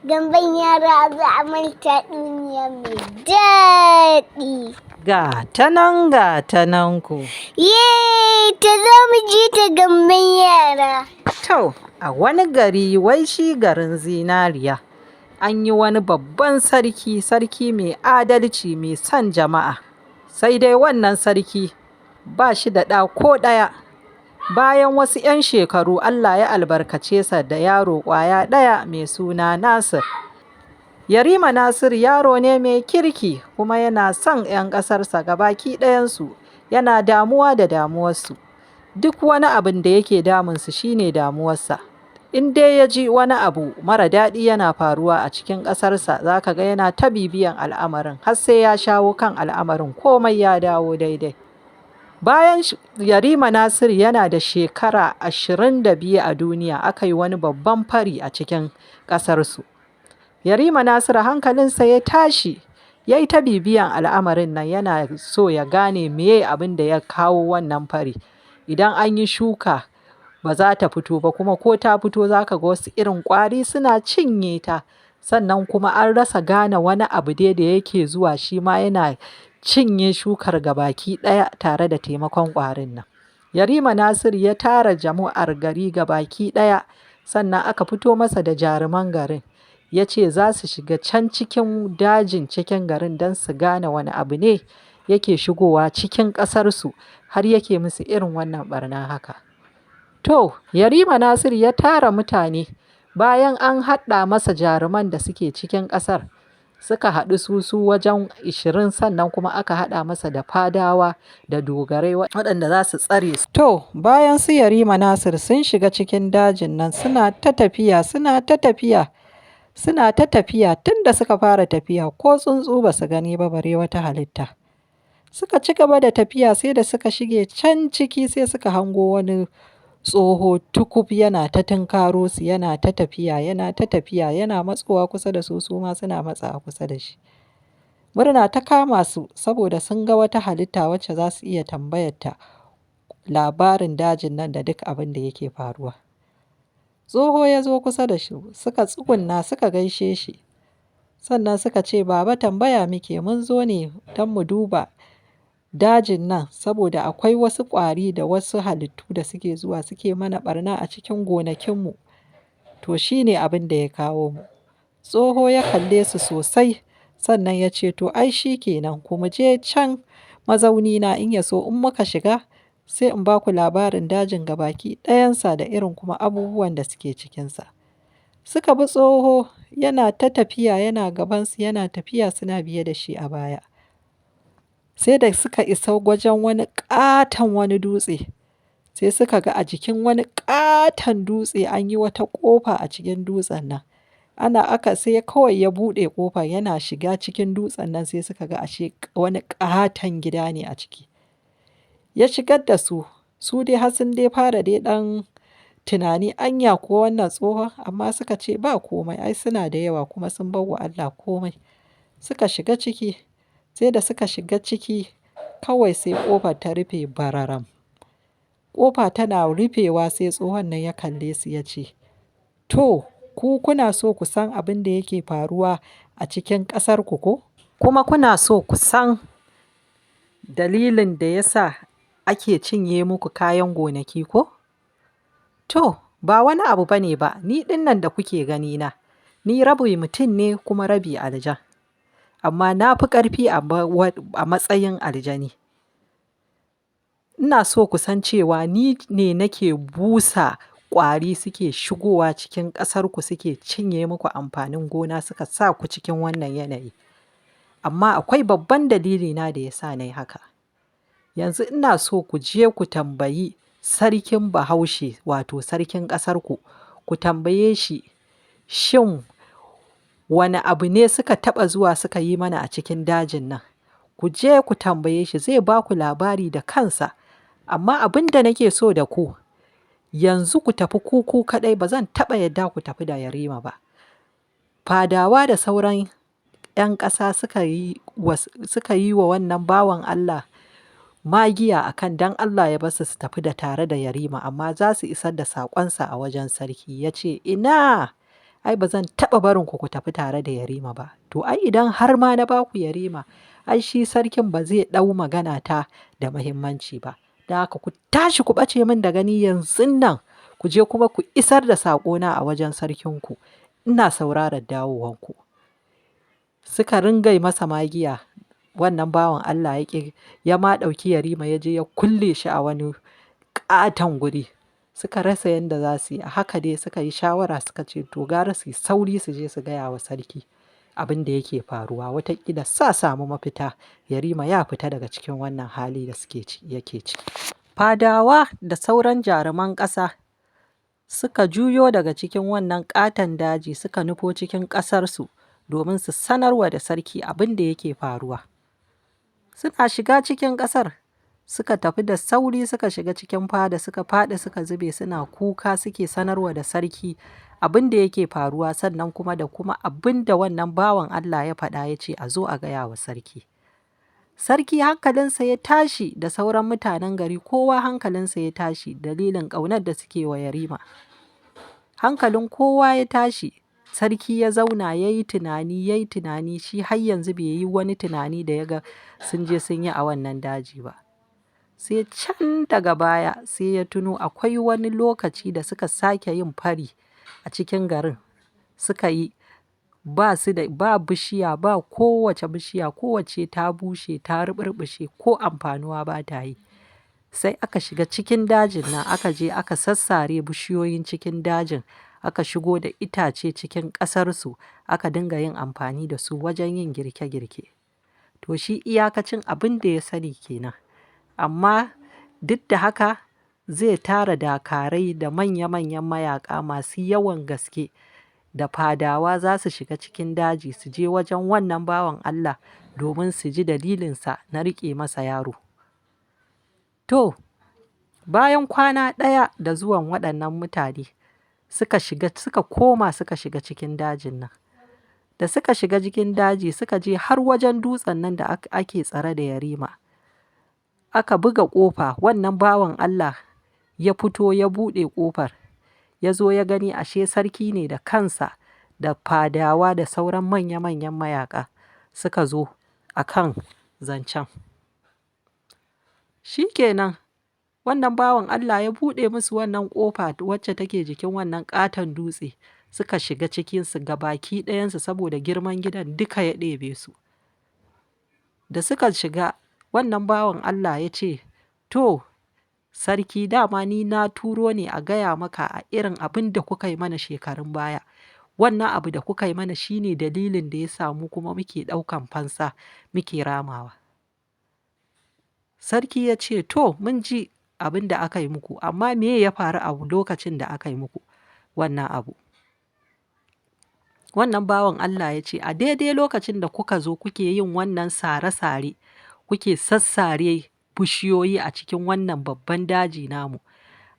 Gamban yara za a manta duniya mai daɗi. Ga ta nan ga ta nan ku. Ye, ta zo mu ji ta gamban yara. To, a wani gari wai shi garin zinariya, an yi wani babban sarki, sarki mai adalci mai son jama'a. Sai dai wannan sarki ba shi da ɗa ko ɗaya. Bayan wasu ‘yan shekaru Allah ya albarkace sa da yaro ƙwaya ɗaya mai suna Nasir. Yarima Nasir yaro ne mai kirki kuma yana son ‘yan ƙasarsa gabaki ɗayansu, yana damuwa da damuwarsu. Duk wani abin da yake damunsu shine damuwarsa. In dai ya ji wani abu mara daɗi yana faruwa a cikin ƙasarsa, za ka ga yana ta bibiyan al'amarin har sai ya shawo kan al'amarin komai ya dawo daidai. Bayan Yarima Nasir yana da shekara 22 a duniya aka yi wani babban fari a cikin ƙasarsu. Yarima Nasiru hankalinsa ya tashi, ya yi ta bibiyan al'amarin nan yana so ya gane meye abin da ya kawo wannan fari. Idan an yi shuka ba za ta fito ba kuma ko ta fito za ka ga wasu irin ƙwari suna cinye ta. Sannan kuma an rasa gane wani abu dai da yake zuwa shi ma yana cinye shukar gabaki ɗaya tare da taimakon ƙwarin nan. Yarima Nasiru ya tara jama'ar gari gabaki ɗaya sannan aka fito masa da jaruman garin. Ya ce za su shiga can cikin dajin cikin garin don su gane wane abu ne yake shigowa cikin ƙasarsu har yake musu irin wannan ɓarna haka. To, Yarima Nasiru ya tara mutane bayan an haɗa masa jaruman da suke cikin ƙasar. Suka haɗu su wajen 20 sannan kuma aka haɗa masa da fadawa da dogarai waɗanda za su tsare su. To, bayan su Yarima Nasir sun shiga cikin dajin nan suna ta tafiya, suna ta tafiya, suna ta tafiya tun da suka fara tafiya ko tsuntsu ba su gani ba bare wata halitta. Suka ci gaba da tafiya sai da suka shige can ciki sai suka hango wani tsoho tukub yana ta tunkaro su yana ta tafiya yana ta tafiya yana matsowa kusa da su su ma suna matsawa kusa da shi. Murna ta kama su saboda sun ga wata halitta wacce za su iya tambayar ta labarin dajin nan da duk abin da yake faruwa. Tsoho ya zo kusa da su suka tsugunna suka gaishe shi. Sannan suka ce baba tambaya muke mun zo ne don mu duba dajin nan saboda akwai wasu ƙwari da wasu halittu da suke zuwa suke mana ɓarna a cikin gonakinmu. To shi ne abin da ya kawo mu. Tsoho ya kalle su sosai sannan ya ce to ai shi kenan ku mu je can mazaunina in ya so in muka shiga sai in ba ku labarin dajin gabaki ɗayansa da irin kuma abubuwan da suke cikinsa. Suka bi tsoho yana ta tafiya yana gabansu yana tafiya suna biye da shi a baya. Sai da suka isa wajen wani ƙaton wani dutse sai suka ga a jikin wani ƙaton dutse an yi wata ƙofa a cikin dutsen nan. Ana aka sai kawai ya buɗe ƙofar yana shiga cikin dutsen nan sai suka ga ashe wani ƙaton gida ne a ciki. Ya shigar da su, su dai har sun dai fara dai ɗan tunani anya ko wannan tsohon amma suka ce ba komai ai suna da yawa kuma sun bar wa Allah komai. Suka shiga ciki, sai da suka shiga ciki kawai sai ƙofar ta rufe bararam. Ƙofa tana rufewa sai tsohon nan ya kalle su ya ce, to ku kuna so ku san abin da yake faruwa a cikin ƙasarku ko? Kuma kuna so ku san dalilin da ya sa ake cinye muku kayan gonaki ko? To, ba wani abu bane ba, ni ɗinnan da kuke ganina, ni rabi mutum ne kuma rabi aljan. Amma na fi ƙarfi a matsayin aljani. Ina so ku san cewa ni ne nake busa ƙwari suke shigowa cikin ƙasarku suke cinye muku amfanin gona suka sa ku cikin wannan yanayi. Amma akwai babban dalilina da ya sa na yi haka. Yanzu ina so ku je ku tambayi sarkin Bahaushe wato sarkin ƙasarku, ku tambaye shi shin wane abu ne suka taɓa zuwa suka yi mana a cikin dajin nan? Ku je ku tambaye shi zai ba ku labari da kansa. Amma abin da nake so da ku, yanzu ku tafi ku kaɗai ba zan taɓa yadda ku tafi da Yarima ba. Fadawa da sauran ‘yan ƙasa suka yi wa wannan bawan Allah magiya a kan don Allah ya basu su tafi da tare da Yarima amma za su isar da saƙonsa a wajen sarki. Ya ce ina Ai ba zan taɓa barin ku ku tafi tare da Yarima ba. To ai idan har ma na ba ku Yarima, ai shi sarkin ba zai ɗau magana ta da muhimmanci ba. Don haka ku tashi ku ɓace min da gani yanzun nan, ku je kuma ku isar da saƙona a wajen sarkinku. Ina sauraron dawowanku. Suka ringai masa magiya. Wannan bawan Allah ya ƙi, ya ma ɗauki Yarima ya je ya kulle shi a wani ƙaton guri. Suka rasa yadda za su yi. A haka dai suka yi shawara suka ce to gara su yi sauri su je su gaya wa sarki abin da yake faruwa. Wataƙila sa samu mafita. Yarima ya fita daga cikin wannan hali da suke yake ciki. Fadawa da sauran jaruman ƙasa suka juyo daga cikin wannan ƙaton daji suka nufo cikin ƙasarsu domin su sanarwa da sarki abin da yake faruwa. Suna shiga cikin ƙasar, suka tafi da sauri suka shiga cikin fada, suka faɗi suka zube suna kuka, suke sanarwa da sarki abin da yake faruwa, sannan kuma da kuma abin da wannan bawan Allah ya faɗa ya ce a zo a gaya wa sarki. Sarki hankalinsa ya tashi da sauran mutanen gari, kowa hankalinsa ya tashi dalilin ƙaunar da suke wa Yarima. Hankalin kowa ya tashi. Sarki ya zauna ya yi tunani, ya yi tunani, shi har yanzu bai yi wani tunani da ya ga sun je sun yi a wannan daji ba. Sai can daga baya sai ya tuno akwai wani lokaci da suka sake yin fari a cikin garin. Suka yi ba su da ba bishiya, ba kowace bishiya, kowacce ta bushe, ta ruɓurɓushe, ko amfanuwa ba ta yi. Sai aka shiga cikin dajin nan, aka je aka sassare bishiyoyin cikin dajin, aka shigo da itace cikin ƙasarsu, aka dinga yin amfani da su wajen yin girke-girke. To shi iyakacin abin da ya sani kenan. Amma duk da haka zai tara dakarai da manya-manyan mayaƙa masu yawan gaske da fadawa za su shiga cikin daji su je wajen wannan bawan Allah domin su ji dalilinsa na riƙe masa yaro. To, bayan kwana ɗaya da zuwan waɗannan mutane suka shiga, suka koma suka shiga cikin dajin nan. Da suka shiga cikin daji suka je har wajen dutsen nan da ake tsare da Yarima. Aka buga ƙofa, wannan bawan Allah ya fito ya buɗe ƙofar. Ya zo ya gani ashe sarki ne da kansa da fadawa da sauran manya-manyan mayaƙa suka zo a kan zancen. Shi kenan wannan bawan Allah ya buɗe musu wannan ƙofa wacce take jikin wannan ƙaton dutse. Suka shiga cikinsu gabaki ɗayansu saboda girman gidan duka ya ɗebe su. Da suka shiga, wannan bawan Allah ya ce, to sarki, dama ni na turo ne a gaya maka a irin abin da kuka yi mana shekarun baya. Wannan abu da kuka yi mana shine dalilin da ya samu kuma muke ɗaukan fansa muke ramawa. Sarki ya ce, to mun ji abin da aka yi muku, amma me ya faru a lokacin da aka yi muku wannan abu? Wannan bawan Allah ya ce, a daidai lokacin da kuka zo kuke yin wannan sare-sare, kuke sassare bishiyoyi a cikin wannan babban daji namu,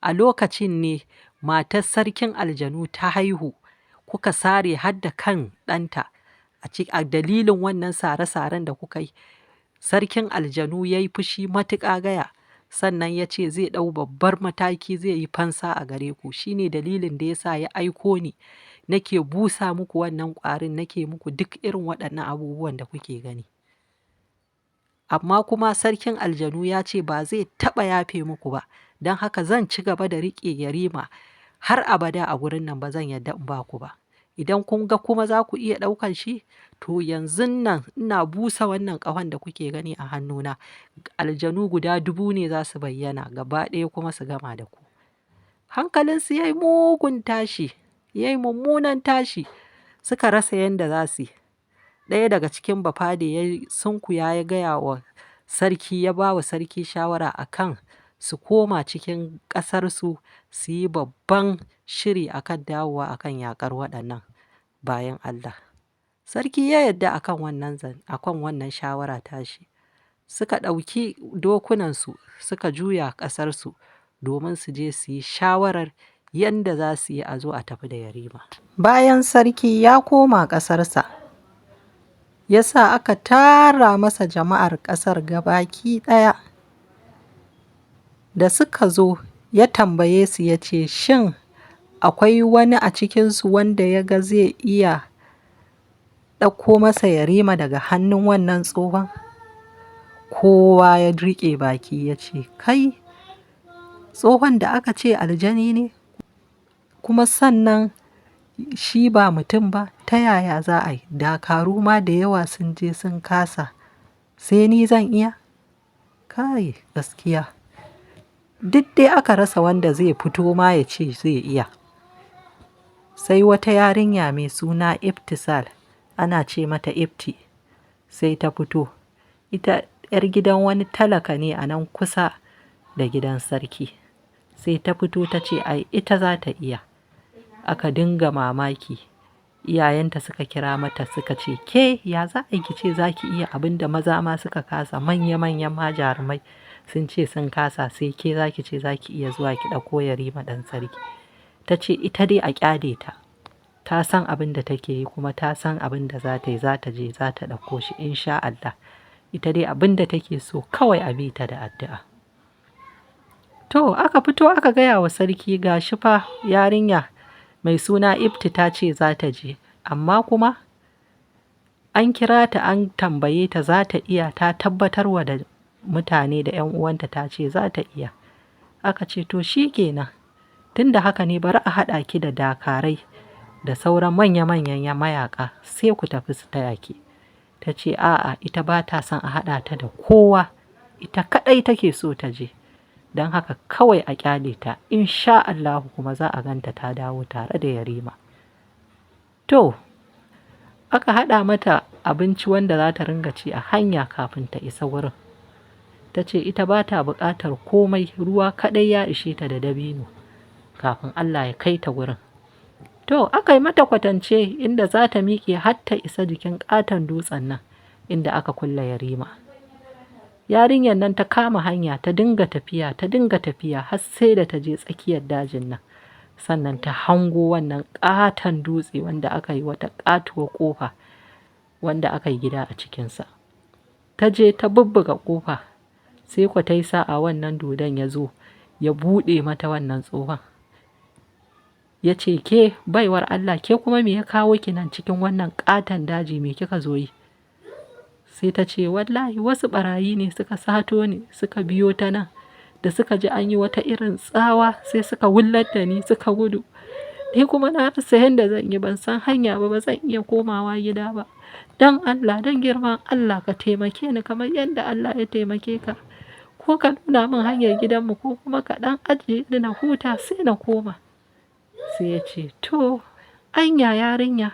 a lokacin ne matar sarkin aljanu ta haihu, kuka sare har da kan ɗanta. A dalilin wannan sare-saren da kuka yi, sarkin aljanu ya yi fushi matuƙa gaya, sannan ya ce zai ɗau babbar mataki, zai yi fansa a gare ku. Shi ne dalilin da ya sa ya aiko ni nake busa muku wannan ƙwarin, nake muku duk irin waɗannan abubuwan da kuke gani. Amma kuma sarkin aljanu ya ce ba zai taɓa yafe muku ba, don haka zan ci gaba da riƙe Yarima har abada a gurin nan, ba zan yarda in ba ku ba. Idan kun ga kuma za ku iya ɗaukan shi, to yanzun nan ina busa wannan ƙahon da kuke gani a hannuna, aljanu guda 1000 ne za su bayyana gaba ɗaya kuma su gama da ku. Hankalinsu ya yi mugun tashi, ya yi mummunan tashi, suka rasa yadda za su yi. Ɗaya daga cikin bafade ya sunkuya ya gaya wa sarki, ya ba wa sarki shawara a kan su koma cikin ƙasarsu su yi babban shiri a kan dawowa a kan yaƙar waɗannan bayan Allah. Sarki ya yarda a kan wannan shawara tashi. Suka ɗauki dokunansu suka juya ƙasarsu domin su je su yi shawarar yadda za su yi a zo a tafi da Yarima. Bayan sarki ya koma ƙasarsa, ya sa aka tara masa jama'ar ƙasar gabaki ɗaya. Da suka zo ya tambaye su ya ce, shin Akwai wani a cikinsu wanda ya ga zai iya ɗauko masa Yarima daga hannun wannan tsohon? Kowa ya riƙe baki ya ce, "Kai, tsohon da aka ce aljani ne, kuma sannan shi ba mutum ba, ta yaya za a yi? Dakaru ma da yawa sun je sun kasa, sai ni zan iya? Kai, gaskiya." Duk dai aka rasa wanda zai fito ma ya ce zai iya. Sai wata yarinya mai suna Iftisal, ana ce mata Ifti, sai ta fito. Ita 'yar gidan wani talaka ne a nan kusa da gidan sarki. Sai ta fito ta ce ai ita za ta iya. Aka dinga mamaki. Iyayenta suka kira mata suka ce, "Ke, ya za a yi ki ce za ki iya abin da maza ma suka kasa? Manya-manyan ma jarumai sun ce sun kasa, sai ke za ki ce za ki iya zuwa ki ɗauko Yarima ɗan sarki." Ta ce ita dai a ƙyale ta. Ta san abin da take yi kuma ta san abin da za ta yi, za ta je za ta ɗauko shi in sha Allah. Ita dai abin da take so kawai a bi ta da addu'a. To, aka fito aka gaya wa sarki ga shi fa yarinya mai suna Ifti ta ce za ta je, amma kuma an kira ta an tambaye ta za ta iya, ta tabbatarwa da mutane da 'yan uwanta ta ce za ta iya. Aka ce to shi kenan, tun da haka ne bari a haɗa ki da dakarai da sauran manya-manyan mayaƙa sai ku tafi su taya ki. Ta ce a'a, ita ba ta son a haɗa ta da kowa, ita kaɗai take so ta je. Don haka kawai a ƙyale ta, in sha Allahu kuma za a ganta ta dawo tare da Yarima. To, aka haɗa mata abinci wanda za ta ringa ci a hanya kafin ta isa wurin. Ta ce ita ba ta buƙatar komai, ruwa kaɗai ya ishe ta da dabino kafin Allah ya kai ta wurin. To, aka yi mata kwatance inda za ta miƙe har ta isa jikin ƙaton dutsen nan inda aka kulle Yarima. Yarinyar nan ta kama hanya ta dinga tafiya, ta dinga tafiya har sai da ta je tsakiyar dajin nan. Sannan ta hango wannan ƙaton dutse wanda aka yi wata ƙatuwar ƙofa wanda aka yi gida a cikinsa. Ta je ta bubbuga ƙofa, sai kwa ta yi sa'a wannan dodon ya zo ya buɗe mata wannan tsohon. Ya ce, "Ke baiwar Allah, ke kuma me ya kawo ki nan cikin wannan ƙaton daji, me kika zo yi?" Sai ta ce, "Wallahi wasu ɓarayi ne suka sato ni, suka biyo ta nan, da suka ji an yi wata irin tsawa sai suka wullar da ni suka gudu. Ni kuma na rasa yadda zan yi, ban san hanya ba, ba zan iya komawa gida ba. Don Allah, don girman Allah ka taimake ni kamar yadda Allah ya taimake ka. Ko ka nuna min hanyar gidanmu ko kuma ka ɗan ajiye ni na huta sai na koma." Sai ya ce, "To, anya yarinya,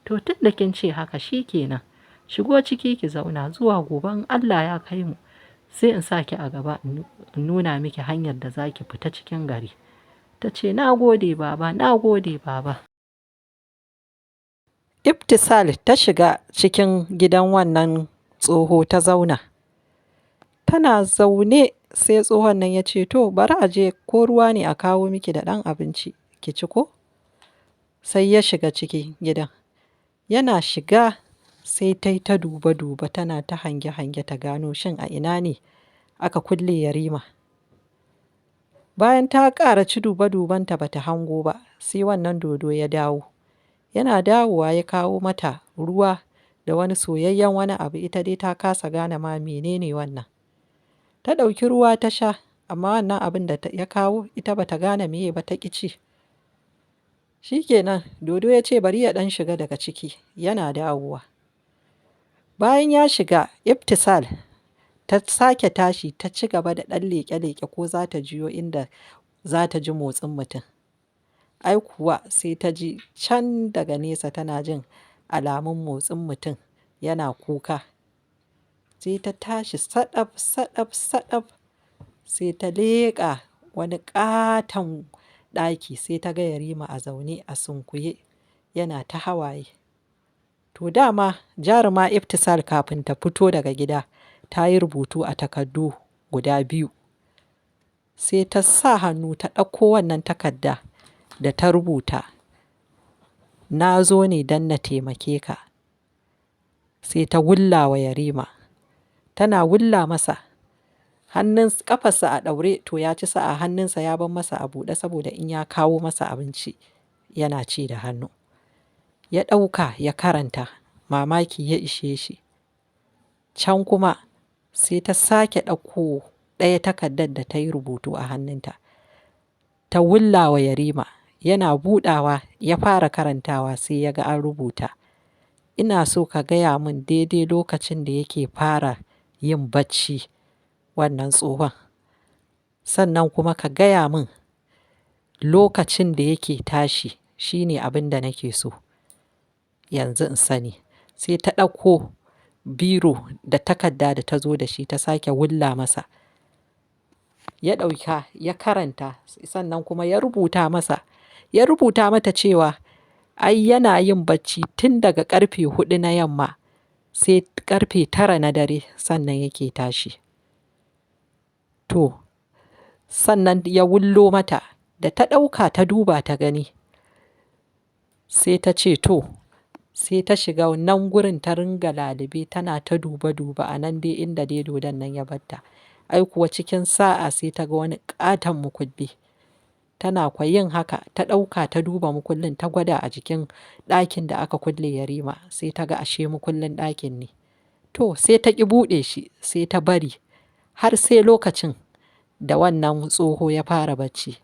to tun da kin ce haka shi kenan. Shigo ciki ki zauna zuwa gobe in Allah ya kai mu sai in sa ki a gaba in nuna miki hanyar da za ki fita cikin gari." Ta ce, "Na gode baba, na gode baba." Iftisal ta shiga cikin gidan wannan tsoho ta zauna. Tana zaune sai tsohon nan ya ce, "To, bari a je ko ruwa ne a kawo miki da ɗan abinci ki ci ko?" Sai ya shiga cikin gidan. Yana shiga sai ta yi ta duba-duba, tana ta hange-hange ta gano shin a ina ne aka kulle Yarima. Bayan ta ƙara ci duba-dubanta ba ta hango ba, sai wannan dodo ya dawo. Yana dawowa ya kawo mata ruwa da wani soyayyen wani abu, ita dai ta kasa gane ma menene wannan. Ta ɗauki ruwa ta sha, amma wannan abin da ya kawo ita ba ta gane meye ba, ta ƙi ci. Shi kenan, dodo ya ce bari ya ɗan shiga daga ciki, yana dawowa. Bayan ya shiga, Iftisal ta sake tashi ta ci gaba da ɗan leƙe-leƙe ko za ta jiyo inda za ta ji motsin mutum. Ai kuwa sai ta ji can daga nesa tana jin alamun motsin mutum yana kuka. Sai ta tashi saɗaf, saɗaf, saɗaf, sai ta leƙa wani ƙaton ɗaki, sai ta ga Yarima a zaune a sunkuye yana ta hawaye. To dama jaruma Iftisal kafin ta fito daga gida ta yi rubutu a takardu guda biyu. Sai ta sa hannu ta ɗauko wannan takarda da ta rubuta, "Na zo ne don na taimake ka." Sai ta wulla wa Yarima. Tana wulla masa, Hannun ƙafarsa a ɗaure, to ya ci sa'a hannunsa ya bar masa a buɗe saboda in ya kawo masa abinci yana ci da hannu. Ya ɗauka ya karanta, mamaki ya ishe shi. Can kuma sai ta sake ɗauko ɗaya takardar da ta yi rubutu a hannunta. Ta wulla wa Yarima, yana buɗawa ya fara karantawa sai ya ga an rubuta, "Ina so ka gaya min daidai lokacin da yake fara yin bacci wannan tsohon. Sannan kuma ka gaya min lokacin da yake tashi, shine abin da nake so yanzu in sani." Sai ta ɗauko biro da takarda da ta zo da shi ta sake wulla masa. Ya ɗauka ya karanta, sannan kuma ya rubuta masa. Ya rubuta mata cewa ai yana yin bacci tun daga ƙarfe 4 na yamma sai ƙarfe 9 na dare sannan yake tashi. To, sannan ya wullo mata, da ta ɗauka ta duba ta gani. Sai ta ce to, sai ta shiga nan gurin ta ringa lalube tana ta duba-duba a nan dai inda dai dodon nan ya batta. Ai kuwa cikin sa'a sai ta ga wani ƙaton mukulli. Tana kwa yin haka ta ɗauka ta duba mukullin ta gwada a jikin ɗakin da aka kulle Yarima, sai ta ga ashe mukullin ɗakin ne. To sai ta ƙi buɗe shi, sai ta bari har sai lokacin da wannan tsoho ya fara bacci.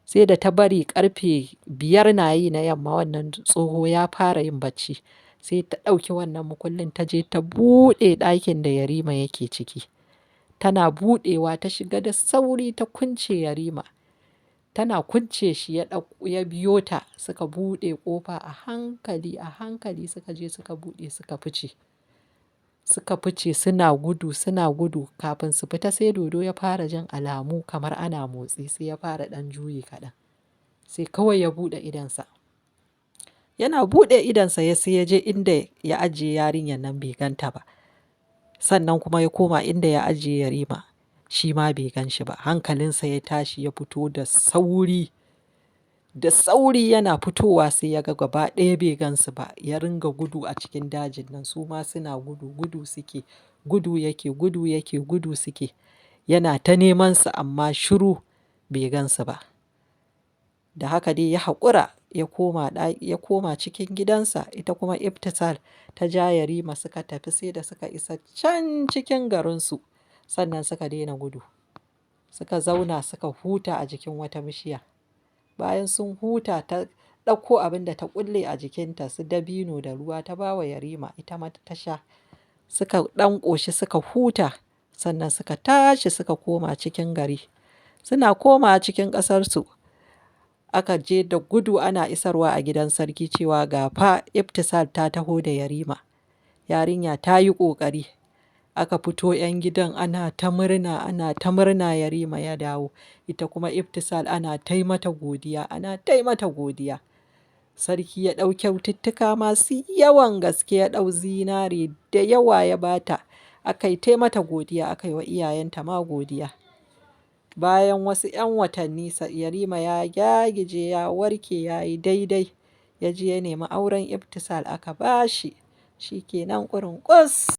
Sai da ta bari ƙarfe 5 na yi na yamma wannan tsoho ya fara yin bacci. Sai ta ɗauki wannan mukullin ta je ta buɗe ɗakin da Yarima yake ciki. Tana buɗewa ta shiga da sauri ta kunce Yarima. Tana kunce shi ya biyo ta, suka buɗe ƙofa a hankali a hankali suka je suka buɗe suka fice. Suka fice suna gudu suna gudu, kafin su fita sai dodo ya fara jin alamu kamar ana motsi, sai ya fara ɗan juyi kaɗan. Sai kawai ya buɗe idonsa. Yana buɗe idonsa ya sai ya je inda ya ajiye yarinyar nan bai ganta ba. Sannan kuma ya koma inda ya ajiye Yarima, shi ma bai gan shi ba. Hankalinsa ya tashi ya fito da sauri. Da sauri yana fitowa sai ya ga gaba ɗaya bai gansu ba. Ya ringa gudu a cikin dajin nan, su ma suna gudu, gudu suke, gudu yake, gudu yake, gudu suke. Yana ta neman su amma shiru bai gansu ba. Da haka dai ya haƙura ya koma cikin gidansa. Ita kuma Iftisal ta ja Yarima suka tafi sai da suka isa can cikin garinsu. Sannan suka daina gudu. Suka zauna suka huta a jikin wata bishiya. Bayan sun huta ta ɗauko abin da ta ƙulle a jikinta, su dabino da ruwa, ta ba wa Yarima, ita ma ta sha. Suka ɗan ƙoshi suka huta, sannan suka tashi suka koma cikin gari. Suna komawa cikin ƙasarsu. Aka je da gudu ana isarwa a gidan sarki cewa ga fa Iftisal ta taho da Yarima. Yarinya ta yi ƙoƙari. Aka fito 'yan gidan ana ta murna, ana ta murna Yarima ya dawo. Ita kuma Iftisal ana tai mata godiya, ana tai mata godiya. Sarki ya ɗau kyaututtuka masu yawan gaske, ya ɗau zinare da yawa ya ba ta. Aka yi tai mata godiya, aka yi wa iyayenta ma godiya. Bayan wasu 'yan watanni Yarima ya gyagije ya warke ya yi daidai. Ya je ya nemi auren Iftisal aka ba shi. Shi ke nan ƙurunƙus.